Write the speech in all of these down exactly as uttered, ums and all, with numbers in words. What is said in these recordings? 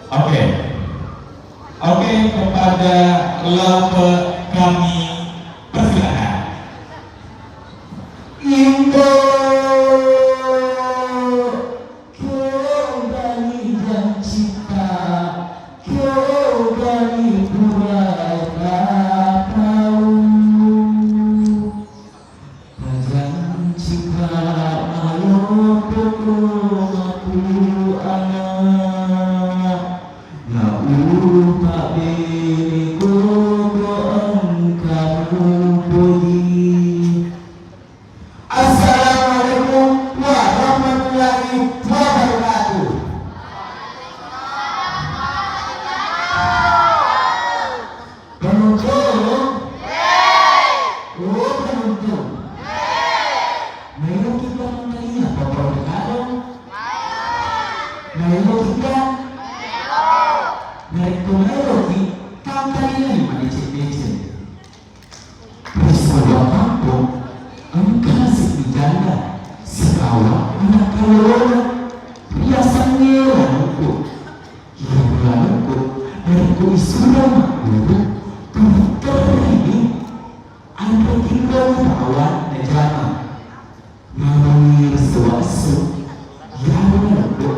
Oke. Oke, kepada Lope kami persilakan. Indo, kau bani janjitta, kau bani pura tapau. Tajancika malompoko matu ana, na upabbene koko engka mupoji. Assalamualaikum warahmatullahi wabarakatuh. Penonton? Oh, penonton. Maelo kita mengkalinga Bapak Dekado? Maelo kita? Narekko maeloki, pangkalingai madeceng-deceng. Ri saliweng kampong, engka seddi janda sibawa ana' kallolona, riasengnge Lanongko. Iyaro Lanongko narekko isuro magguru, tuli terrini anre tinroni bawang najama. Namangngi esso-esso, iyaro Lanongko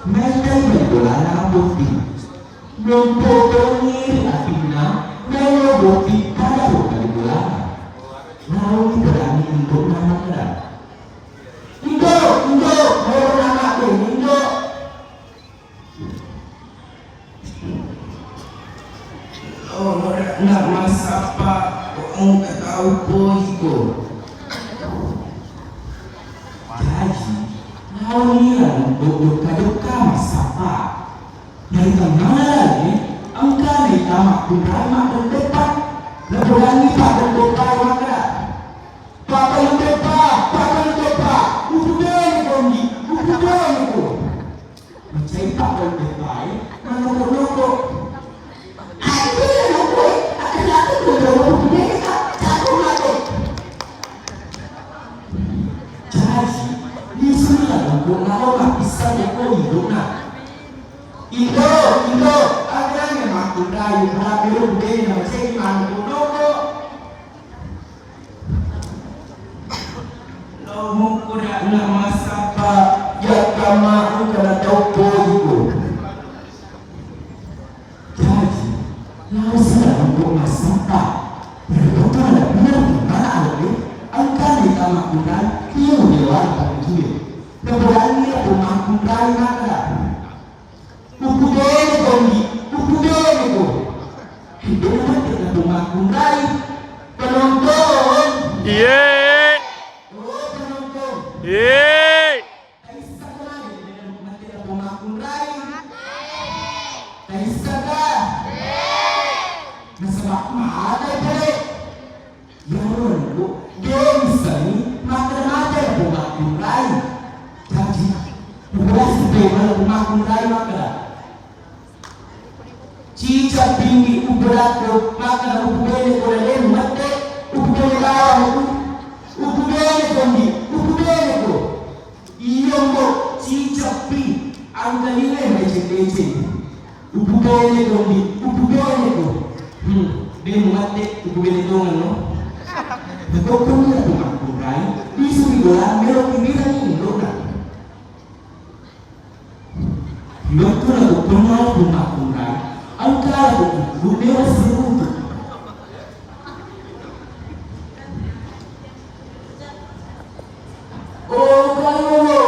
maétai bali bolana Botting. Lompo tongi ri apinna, maélo Botting pada ro bali bolana. Naomi pedangi indo'na makkeda, "Indo, indo, maélo nama Botting, indo." Lolona massappa ko engka tau pojiko. Jaji, laoni Lanongko jokka-jokka massappa. Naritennana lalengnge, engkani tama kunrai maddendeppa. Napodangi paddendeppae makkeda, "Paddendeppa, paddendeppa, upubene kondi, upubene ko." Macai paddendeppae, manoko-noko. Aduh, noko, aku jatuh ke dalam upubene, Kak. Jatuh mati. Jaji, lisuni Lanongko lao mappissang okko indo'na. "Indo, indo, agange makkunrai, marabe upubene, macai manoko-noko." Lo mukkura'na massappa, yakkamma engka natau pojiko. Jaji, laosi Lanongko massappa. Narekko tona nabilang mana ale, engkani tama kunrai, timu dewa tapujue. Napodangi pemmakkunrai makkeda, "Upubene kondi, upubene ko." Hidena mate napommakkunrai. Penonton. Iye. Oh, penonton. Iye. Taisseng mani mate napommakkunrai. Taisseng ka? Nasaba mate pale. Iyaro Lanongko de' missengngi makkeda mate napommakkunrai. Jaji, ubolasi pemala pommakkunrai makkeda, "Cicak pinggi ubolakko makkeda upubene ko lalemu mette, upubene bawang ko, upubene kondi, upubene ko." Iya, Mbok, cicappi, angkalingai madeceng-deceng. Upubene kondi, upubene ko. Hmm, de' muatte, upubene tongeng no. Nakokkoni napommakkunrai, lisuni bola melo kibirangi indo'na. Wettu nakokkoni napommakkunrai, engka lako kukku melo sirutu. Oh, kayolo,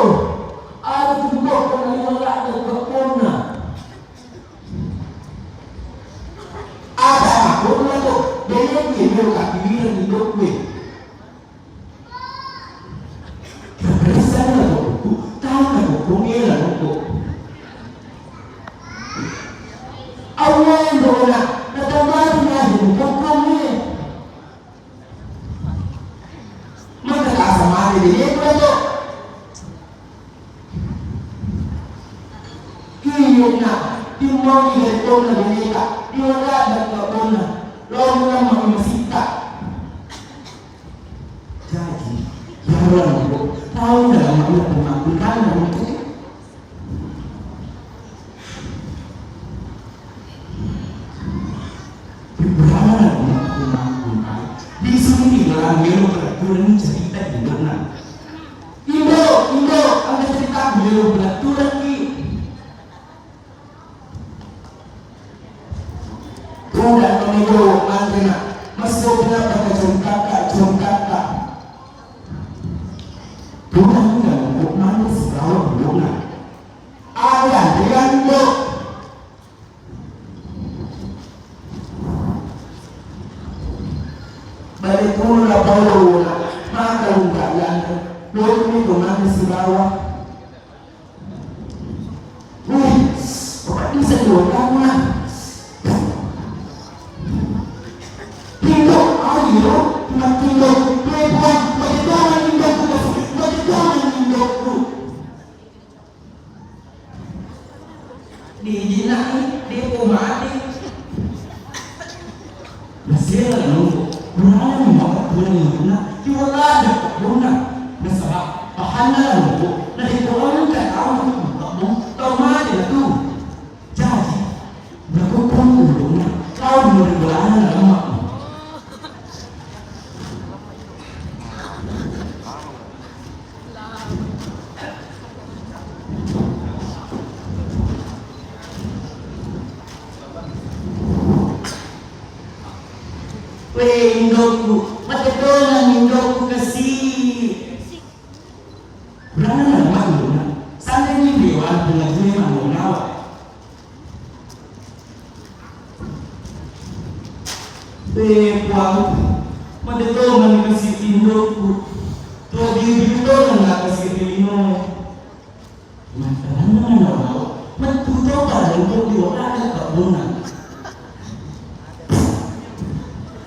ada tu bukko na liwala de kepponna. Ada makonna to, dene ki melo kapiwireng ni dokwe. Kepressana to buku, tau na buku mela noko. Awal bola, na tambaru na buku mela. Maka kasa mate de' yeko to. Iyona, timmauni gare tonna beneta, iwara dakka tonna, lo mulamma masitta. Jaji, iyaro Lanongko, tau dalam makna pemmakkunrana untuk. Melo peraturan cerita di mana? Indo, Indo, ada cerita melo peraturan di. Udah melo manggena, masuk kenapa ke congkak, congkak. Udah enggak, kok mana sih kalau belum? Ada, dengan Indo. Bale pura Paulona, maka lungka yanre, lomi to mane sibawa. Wih, kok bisa diotangna? Tindo, ayo, tindo, pepuan, bagaimana nindoku, bagaimana nindoku? Dijinai, depo mate. Nasela nunggu, kurang mau pulang nunggu, kiwala ada kebunna. Nasaba, pahanna nunggu, na depo engka tau nunggu, tau mate tu. Jaji, nakuppang ulunna, tau nunggu bolana lemak. Wé, indokku, matetongeng indokku kasi. Burana matu, sanreni riwal pengajian mangonawa. Eh, Puang, matetongeng kasi indokku. To biu-biu tongeng kasi linoe. Mattenang nawa-nawa, mettu to pada untuk diolahkan kebbunna.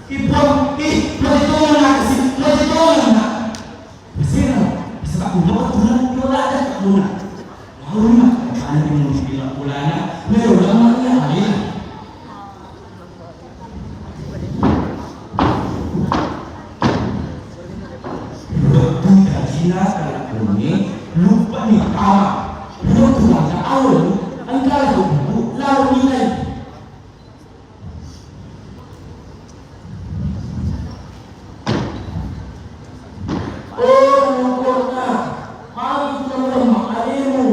Ipuang, ih, matetongeng kasi, matetongeng na. Masira, sebab aku mau turun diolahkan kebbunna. Lalu mah, mana yang mau dibilang ulana, melo lama ya alena. Wettu tajina kalakkungnge, luppani tama. Wettu mangka awal, engka lako bubu, lao nilai. Oh, rukukna, magi tu lemma alemu.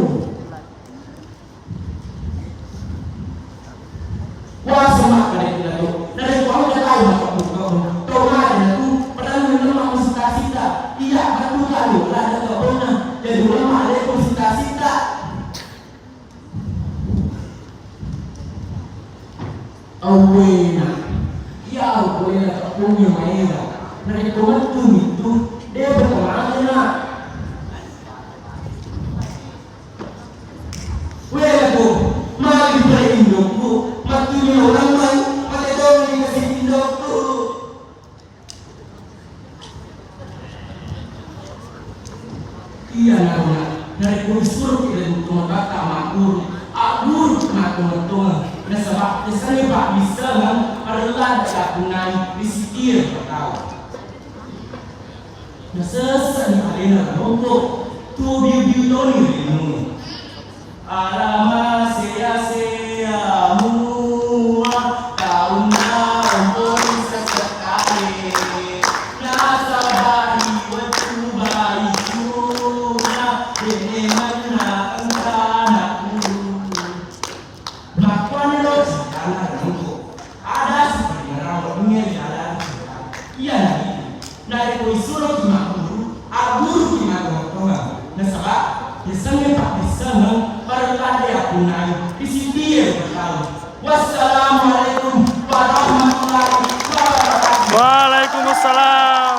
Puasa makkeda tu, narekko engka tau makkeda tu, tau mare tu, padahal memang masita-sita, iya, matu tau, lada tau pernah, jadi ulama alaikum sita-sita. Awena, iya, awena teppungi maeda, narekko mettu mitu, de berkemana. Wé, lako, magi pura indokku, mattuni orang mai, matetongeng kasi indokku. Iya, narona, narekko disuruh kita untuk mengkata makmur, aguru nak tongeng-tongeng, nasaba, kesannya pak bisa, kan, adalah tidak punai, disitir, tahu. Nasessani alena lompo, tu biu-biu toni ri linoe. Ala masea-sea mua taunna lompo ri sesettale. Nasaba ri wettu baicuna, de'na engka nakkulu. Makkuaniro citana lompo. Ada siparingerang wennie ri laleng cita. Iyana ritu, narekko isuroki magguru, agguruki mattongeng-tongeng. Nasaba, yasengnge paddissengeng, parelladde appunnai, risiddie ri tau. Wassalamualaikum warahmatullahi wabarakatuh. Waalaikumsalam